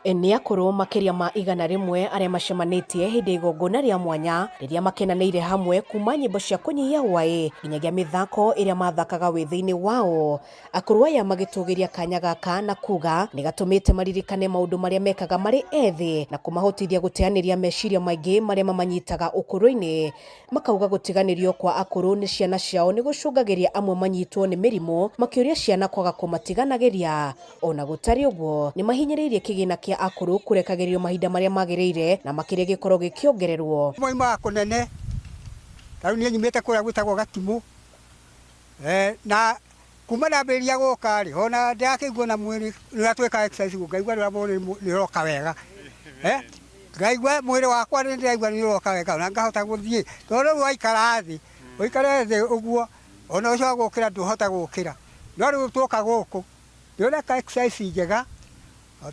Nĩ akũrũ makĩria ma 100 arĩa macemanĩtie hĩndĩ ya igongona rĩa mwanya rĩrĩa makenanĩire hamwe kuma nyĩmbo cia kũnyihia hwaĩ nginyagia mĩthako ĩrĩa mathakaga wĩthĩ-inĩ wao. Akũrũ aya magĩtũgĩria kanya gaka na kuga nĩ gatũmĩte maririkane maũndũ marĩa mekaga marĩ ethĩ na kũmahotithia gũteanĩria meciria maingĩ marĩa mamanyitaga ũkũrũ-inĩ. Makauga gũtiganĩrio kwa akũrũ nĩ ciana ciao nĩ gũcũngagĩria amwe manyitwo nĩ mĩrimũ makĩũria ciana kwaga kũmatiganagĩria. Ona gũtariĩ ũguo, nĩ mahinyĩrĩirie kĩgĩna kĩa akũrũ kũrekagĩrĩrio mahinda marĩa magĩrĩire na makĩria gĩkorwo gĩkĩongererwo. Moimaga kũnene, ta rĩu niĩ nyumĩte kũrĩa gwĩtagwo Gatimũ, na kuma ndambĩrĩria gũka rĩ, ona ndĩrakĩigua ona mwĩrĩ rĩrĩa twĩka exercise ngaigua rĩrĩa mwĩrĩ nĩ ũroka wega, ngaigua mwĩrĩ wakwa nĩ ndĩraigua nĩ ũroka wega na ngahota gũthiĩ, tondũ rĩu waikara thĩ, ũikare thĩ ũguo, ona ũcio wa gũkĩra ndũhota gũkĩra, no rĩu twoka gũkũ, nĩ ũreka exercise njega,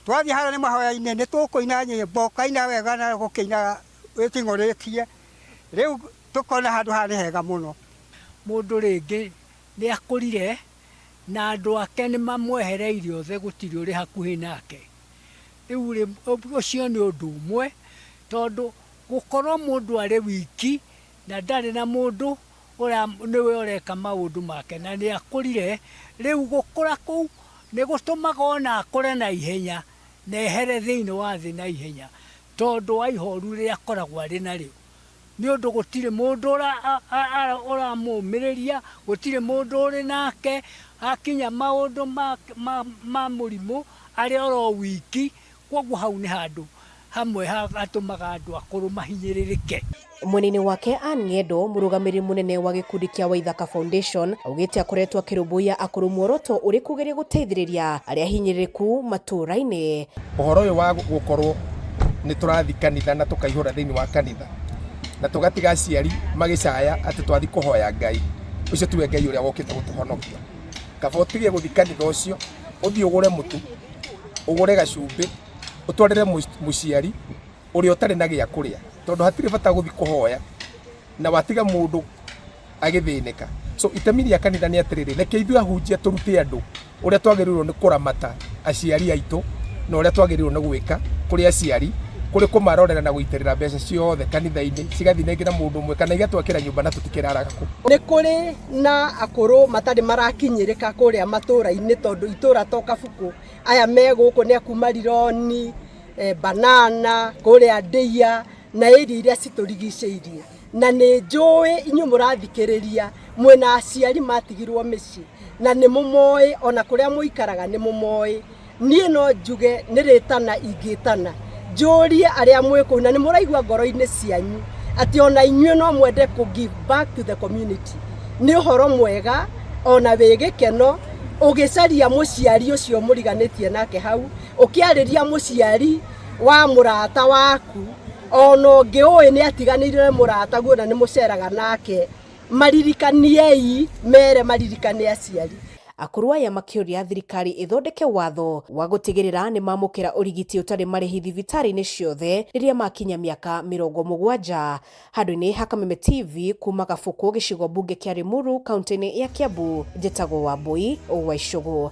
twathiĩ harĩa nĩ mahoya-inĩ nĩ tũkũina nyĩmbo, ũkaina wega na gũkĩina wĩting'ũrĩtie, rĩu tũkona handũ haha nĩ hega mũno. Mũndũ rĩngĩ nĩ akũrire na andũ ake nĩ mamwehereire othe gũtirĩ ũrĩ hakuhĩ nake. Rĩu rĩ, ũcio nĩ ũndũ ũmwe, tondũ gũkorwo mũndũ arĩ wiki na ndarĩ na mũndũ nĩwe ũreka maũndũ make na nĩ akũrire, rĩu gũkũra kũu nĩ gũtũmaga ona akũre na ihenya na ehere thĩinĩ wa thĩ na ihenya tondũ wa ihoru rĩrĩa akoragwo arĩ narĩo. Nĩ ũndũ gũtirĩ mũndũ ũramũmĩrĩria, gũtirĩ mũndũ ũrĩ nake, akinya maũndũ ma mũrimũ arĩ oro wiki, kwoguo hau nĩ handũ hamwe hatũmaga andũ akũrũ mahinyĩrĩrĩke. Mwena-inĩ wake Ann Ng'endo, mũrũgamĩrĩri mũnene wa gĩkundi kĩa Waithaka Foundation, augĩte akoretwo akĩrũmbũiya akũrũ muoroto ũrĩ kũgeria gũteithĩrĩria arĩa ahinyĩrĩrĩku matũũra-inĩ. Ũhoro ũyũ wa gũkorwo nĩ tũrathiĩ kanitha na tũkaihũra thĩinĩ wa kanitha na tũgatiga aciari magĩcaya atĩ twathiĩ kũhoya Ngai, ũcio tiwe Ngai ũrĩa wokĩte gũtũhonokia. Kaba ũtige gũthiĩ kanitha ũcio, ũthiĩ ũgũre mũtu, ũgũre gacumbĩ, ũtwarĩre mũciari ũrĩa ũtarĩ na gĩa kũrĩa, tondũ hatirĩ bata gũthiĩ kũhoya na watiga mũndũ agĩthĩnĩka. So itemi rĩa kanitha nĩ atĩrĩrĩ, reke ithuĩ ahunjia tũrute andũ ũrĩa twagĩrĩirwo nĩ kũramata aciari aitũ na ũrĩa twagĩrĩirwo nĩ gwĩka kũrĩ aciari, kũrĩ kũmarorera na gũitĩrĩra mbeca ciothe kanitha-inĩ cigathiĩ rĩngĩ na mũndũ ũmwe kana igatwakĩra nyũmba na tũtikĩraraga kũ. Nĩ kũrĩ na akũrũ matarĩ marakinyĩrĩka kũrĩa matũra-inĩ tondũ itũra to Kabukũ, aya me gũkũ nĩ a kuma Rironi, Banana, kũrĩa Ndĩia na area iria citũrigicĩirie. Na nĩ njũĩ inyuĩ mũrathikĩrĩria mwĩna aciari matigirwo mĩciĩ na nĩ mũmoĩ ona kũrĩa mũikaraga nĩ mũmoĩ. Niĩ no njuge nĩ rĩtana ingĩtana njũrie arĩa mwĩ kũu na nĩ mũraigua ngoro-inĩ cianyu atĩ ona inyuĩ no mwende kũ give back to the community. Nĩ ũhoro mwega ona wĩ gĩkeno ũgĩcaria mũciari ũcio mũriganĩtie nake hau, ũkĩarĩria mũciari wa mũrata waku ona ũngĩ ũĩ nĩ atiganĩire mũrataguo na nĩ mũceraga nake, maririkaniei mere maririkane aciari. Akũrũ aya makĩũria thirikari ĩthondeke watho wa gũtigĩrĩra nĩ mamũkĩra ũrigiti ũtarĩ marĩhi thibitarĩ-inĩ ciothe rĩrĩa makinya mĩaka 70. Handũ-inĩ ha Kameme TV kuma Gabũkũ gĩcigo mbunge kĩa Limuru kaunti-inĩ ya Kiambu, njĩtagwo Wambui wa Icũgũ.